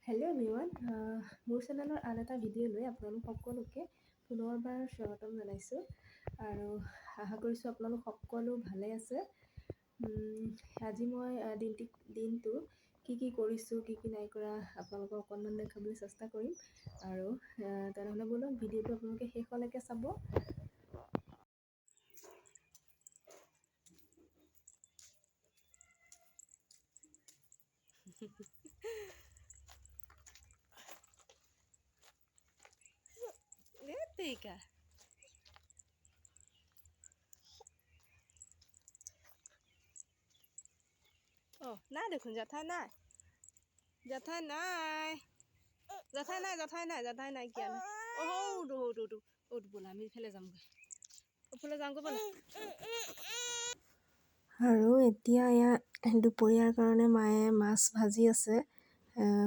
Hello' everyone, মোৰ চেনেলৰ আন এটা ভিডিঅ' লৈ আপোনালোক সকলোকে পুনৰবাৰ স্বাগতম জনাইছোঁ আৰু আশা কৰিছোঁ আপোনালোক সকলো ভালে আছে। আজি মই দিনটো কি কি কৰিছোঁ, কি কি নাই কৰা আপোনালোকক অকণমান দেখাবলৈ চেষ্টা কৰিম আৰু তেনেহ'লে ব'লক ভিডিঅ'টো আপোনালোকে শেষলৈকে চাব। তেৰিকা অঁ, নাই দেখোন, জেঠাই নাই, জেঠাই নাই, জেঠাই নাই, জেঠাই নাই, জেঠাই নাইকিয়া নাই। অঁ, সৌটো সৌটো সৌটো সৌটো, ব'লা আমি ইফালে যামগৈ, এইফালে যাওঁগৈ ব'লা। আৰু এতিয়া এয়া দুপৰীয়াৰ কাৰণে মায়ে মাছ ভাজি আছে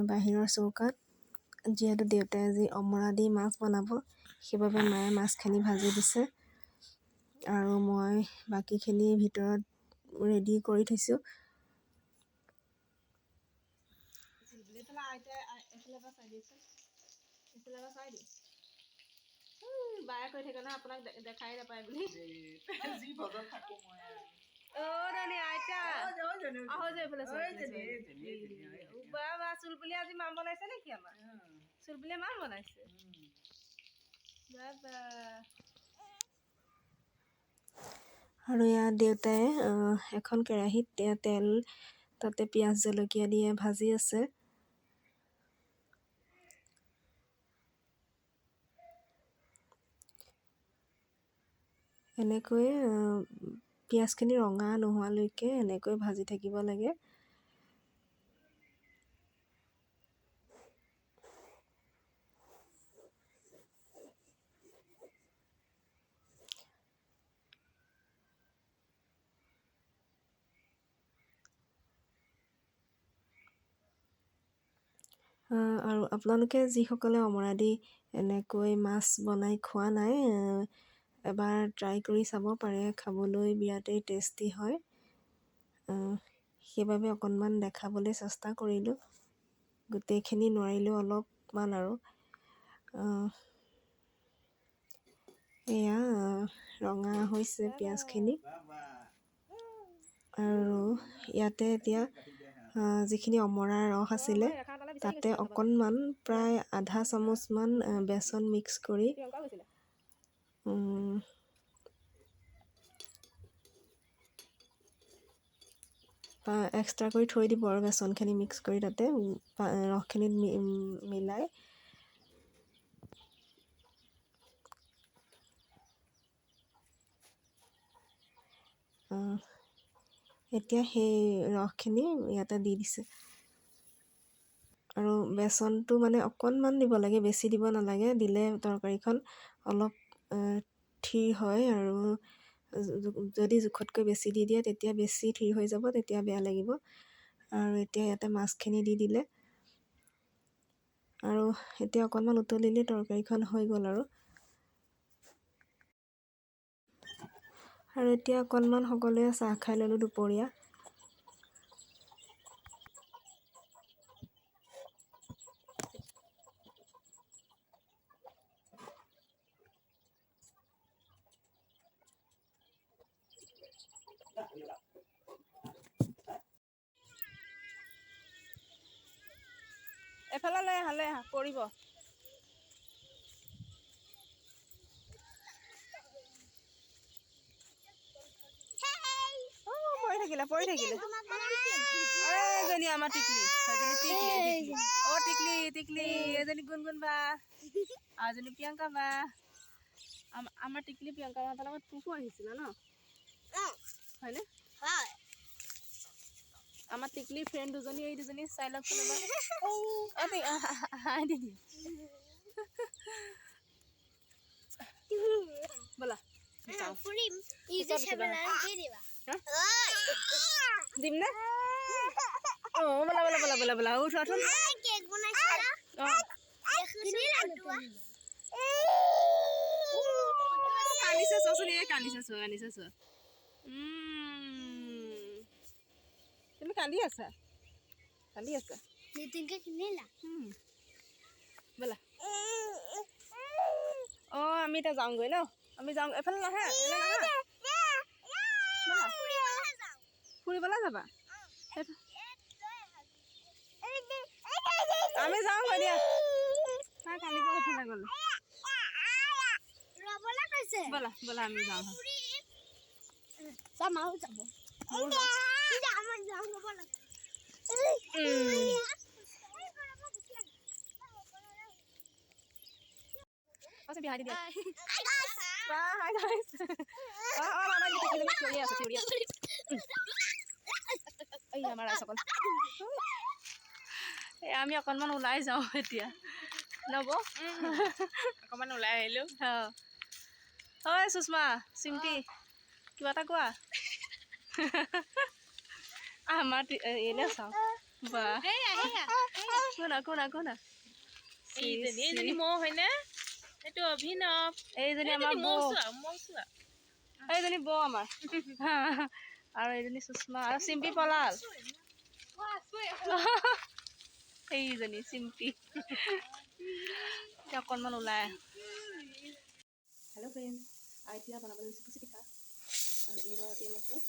বাহিৰৰ চৌকাত। যিহেতু দেউতাই আজি অমৰা দি মাছ বনাব, সেইবাবে মায়ে মাছখিনি ভাজি দিছে আৰু মই বাকীখিনি ভিতৰত ৰেডি কৰি থৈছোঁ। বায়ে কৈ থাকে নহয় আপোনাক দেখাই নাপায় বুলি। চুলবুলি আজি মাম বনাইছে নেকি? আমাৰ চুলবুলিয়ে মাম বনাইছে। আৰু ইয়াত দেউতাই এখন কেৰাহীত তেল, তাতে পিঁয়াজ জলকীয়া দিয়ে ভাজি আছে। এনেকৈ পিঁয়াজখিনি ৰঙা নোহোৱালৈকে এনেকৈ ভাজি থাকিব লাগে। আৰু আপোনালোকে যিসকলে অমৰা দি এনেকৈ মাছ বনাই খোৱা নাই, এবাৰ ট্ৰাই কৰি চাব পাৰে, খাবলৈ বিৰাটেই টেষ্টি হয়। সেইবাবে অকণমান দেখাবলৈ চেষ্টা কৰিলোঁ, গোটেইখিনি নোৱাৰিলেও অলপমান আৰু। এয়া ৰঙা হৈছে পিঁয়াজখিনি। আৰু ইয়াতে এতিয়া যিখিনি অমৰাৰ ৰস আছিলে তাতে অকণমান প্ৰায় আধা চামুচমান বেচন মিক্স কৰি এক্সট্ৰা কৰি থৈ দিব আৰু বেচনখিনি মিক্স কৰি তাতে ৰসখিনিত মিলাই। এতিয়া সেই ৰসখিনি ইয়াতে দি দিছে। আৰু বেচনটো মানে অকণমান দিব লাগে, বেছি দিব নালাগে, দিলে তৰকাৰীখন অলপ থিৰ হয় আৰু যদি জোখতকৈ বেছি দি দিয়ে তেতিয়া বেছি থিৰ হৈ যাব, তেতিয়া বেয়া লাগিব। আৰু এতিয়া ইয়াতে মাছখিনি দি দিলে আৰু এতিয়া অকণমান উতলিলে তৰকাৰীখন হৈ গ'ল। আৰু আৰু এতিয়া অকণমান সকলোৱে চাহ খাই ল'লোঁ দুপৰীয়া। এফালে লৈ আহা, লৈ আহা, পৰিব। পৰি থাকিলে, পৰি থাকিলে। এজনী আমাৰ টিকলি, এজনী টিকলি, অ টিকলি টিকলি, এজনী গুণগুণ বা, আৰু এজনী প্ৰিয়ংকা বা। আমাৰ টিকলি প্ৰিয়ংকা বাহঁতৰ লগত ফুফু আহিছিলে ন, হয়নে? আমাৰ টিকলিৰ ফ্ৰেণ্ড দুজনী, এই দুজনী চাই লওকচোন এবাৰ। হাঁহি দি দিয়ে। ব'লা দিম নে? অঁ, ব'লা ব'লা ব'লা ব'লা ব'লা, উঠোৱা উঠোন। কান্দিছে চোৱাচোন, এই কান্দিছে চোৱা, কান্দিছে চোৱা। তুমি কান্দি আছা, কান্দি আছা। নতুনকৈ কিনিলা? ব'লা। অঁ, আমি এতিয়া যাওঁগৈ ন? আমি যাওঁ। এইফালে নাহে, এইফালে নাহা। ব'লা, ফুৰিবলৈ যাবা। আমি যাওঁগৈ দিয়া। তাই কান্দিব, এইফালে গ'লে। ৰ'বলৈ কৈছে। ব'লা, ব'লা, আমি যাওঁ। যাম আৰু যাব। ময়ো যাওঁ। আমাৰ যাওঁ, ৰ'ব। বিহাই দিয়া। Hi guys. অঁ অঁ আমাৰ চিঞৰি আছে, চিঞৰি আছে। এই আমাৰ ৰাইজসকল। এই আমি অকণমান ওলাই যাওঁ এতিয়া, নব অকণমান ওলাই আহিলোঁ। অঁ হয়। সুষমা, চিম্পি, কিবা এটা কোৱা। আমাৰ এনে চাওঁ বা। কোনা, কোনা, কোনা? এইজনী, এইজনী মৌ হয়নে? এইটো অভিনৱ। এইজনী আমাৰ বৌ। এইজনী বৌ আমাৰ আৰু এইজনী সুষমা আৰু চিম্পি পলাল। এইজনী চিম্পি। এতিয়া অকণমান ওলাই। হেল্ল' ফ্ৰেণ্ডছ, এতিয়া বনাবলৈ লৈছোঁ পুচি পিঠা আৰু এইবাৰ এনেকৈ।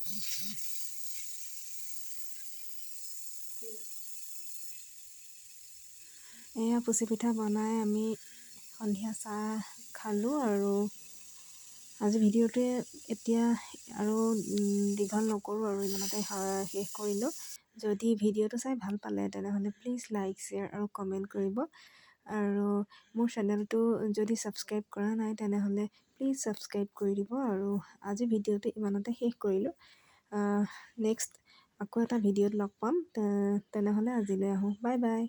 এয়া পুচি পিঠা বনাই আমি সন্ধিয়া চাহ খালোঁ আৰু আজি ভিডিঅ'টোৱে এতিয়া আৰু দীঘল নকৰোঁ আৰু ইমানতে শেষ কৰিলোঁ। যদি ভিডিঅ'টো চাই ভাল পালে, তেনেহ'লে প্লিজ লাইক, শ্বেয়াৰ আৰু কমেণ্ট কৰিব আৰু মোৰ চেনেলটো যদি ছাবস্ক্ৰাইব কৰা নাই, তেনেহ'লে প্লিজ ছাবস্ক্ৰাইব কৰি দিব। আৰু আজি ভিডিঅ'টো ইমানতে শেষ কৰিলোঁ। নেক্সট আকৌ এটা ভিডিঅ'ত লগ পাম। তেনেহ'লে আজিলৈ আহোঁ। Bye bye.